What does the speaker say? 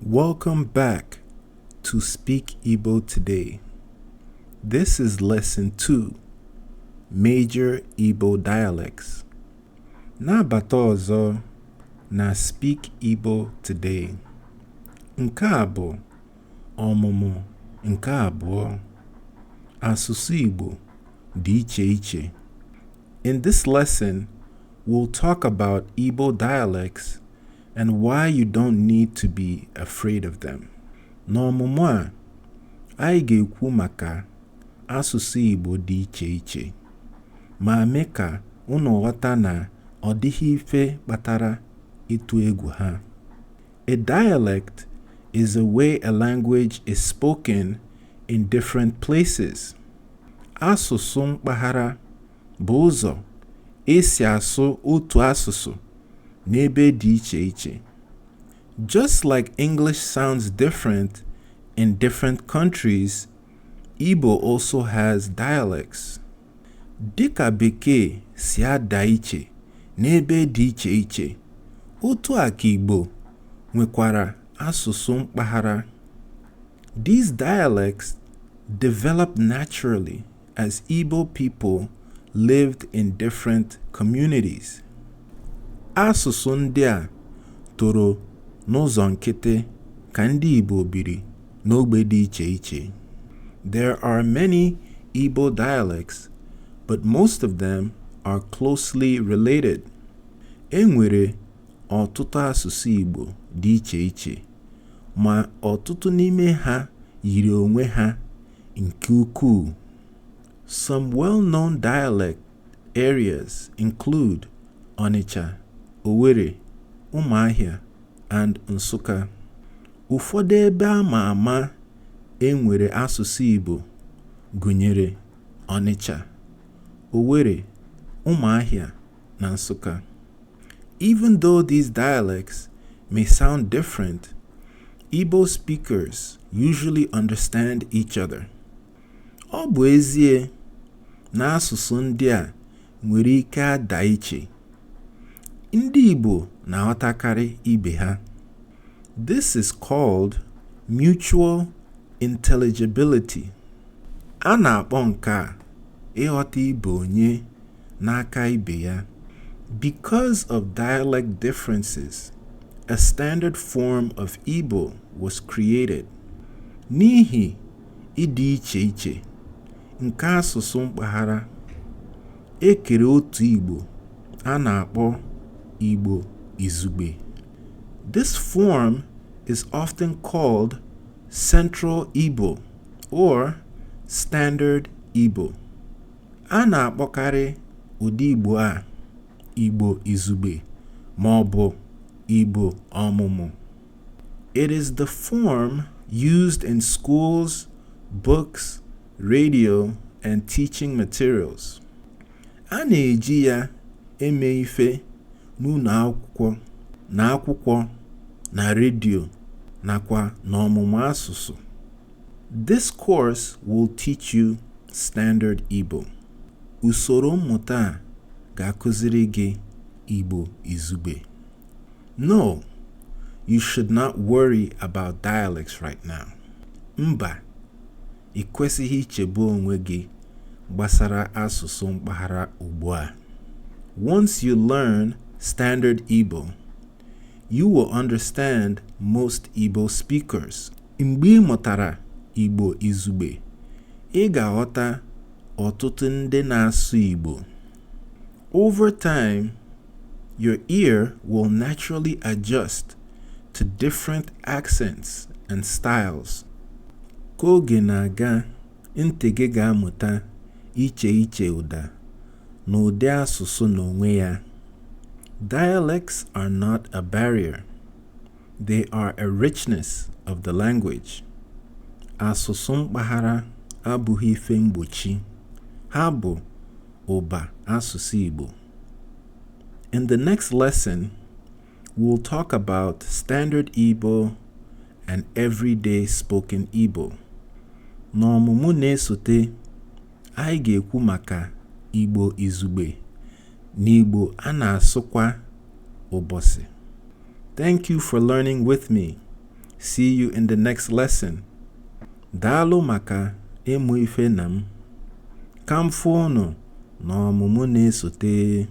Welcome back to Speak Igbo Today. This is lesson 2, Major Igbo Dialects. Nabata ọzọ na Speak Igbo Today. Nke a bụ ọmụmụ nke abụọ. Asụsụ Igbo dị iche iche. In this lesson, we'll talk about Igbo dialects and why you don't need to be afraid of them. N'ọmụmụ a, anyị ga-ekwu maka asụsụ Igbo dị iche iche ma mee ka unu ghọta na ọ dịghị ife kpatara ịtụ egwu ha. A dialect is a way a language is spoken in different places. Asụsụ mpaghara bụ ụzọ esi asụ otu asụsụ n'ebe dị iche iche. Just like English sounds different in different countries, Igbo also has dialects. Dịka Bekee si ada iche n'ebe dị iche iche, otu a ka Igbo nwekwara asụsụ mpaghara. These dialects developed naturally as Igbo people lived in different communities. Asụsụ ndị a toro n'ụzọ nkịtị ka ndị Igbo biri n'ogbe dị iche iche. There are many Igbo dialects, but most of them are closely related. E nwere ọtụtụ asụsụ Igbo dị iche iche, ma ọtụtụ n'ime ha yiri onwe ha nke ukwuu. Some well-known dialect areas include Onitsha, Owerri, Umuahia, and Nsukka. Ụfọdụ ebe ama ama e nwere asụsụ Igbo gụnyere Onitsha, Owerri, Umuahia, na Nsukka. Even though these dialects may sound different, Igbo speakers usually understand each other. Ọ bụ ezie na asụsụ ndị a nwere ike ada iche, ndị Igbo na-aghọtakarị ibe ha. This is called mutual intelligibility. A na-akpọ nke a ịghọta ibe onye n'aka ibe ya. Because of dialect differences, a standard form of Igbo was created. N'ihi ịdị iche iche nke asụsụ mpaghara, e kere otu Igbo a na-akpọ Igbo Izugbe. This form is often called Central Igbo or Standard Igbo. A na-akpọkarị ụdị Igbo a Igbo Izugbe ma ọ bụ Igbo Ọmụmụ. It is the form used in schools, books, radio, and teaching materials. A na-eji ya eme ife n'ụlọ akwụkwọ na akwụkwọ na redio nakwa n'ọmụmụ asụsụ. This course will teach you Standard Igbo. Usoro mmụta a ga-akụziri gị Igbo Izugbe. No, you should not worry about dialects right now. Mba, ị kwesịghị ichegbu onwe gị gbasara asụsụ mpaghara ugbu a. Once you learn Standard Igbo, you will understand most Igbo speakers. Mgbe ị mụtara Igbo Izugbe, ị ga-aghọta ọtụtụ ndị na-asụ Igbo. Over time, your ear will naturally adjust to different accents and styles. Ka oge na-aga, ntị gị ga-amụta iche iche ụda na ụdị asụsụ n'onwe ya. Dialects are not a barrier. They are a richness of the language. Asụsụ mpaghara abụghị ife mgbochi, ha bụ ụba asụsụ Igbo. In the next lesson, we'll talk about Standard Igbo and everyday spoken Igbo. N'ọmụmụ na-esote, anyị ga-ekwu maka Igbo Izugbe na Igbo a na-asụ kwa ụbọchị. Thank you for learning with me. See you in the next lesson. Daalụ maka ịmụ ife na m. Ka m fụ unu n'ọmụmụ na-esote.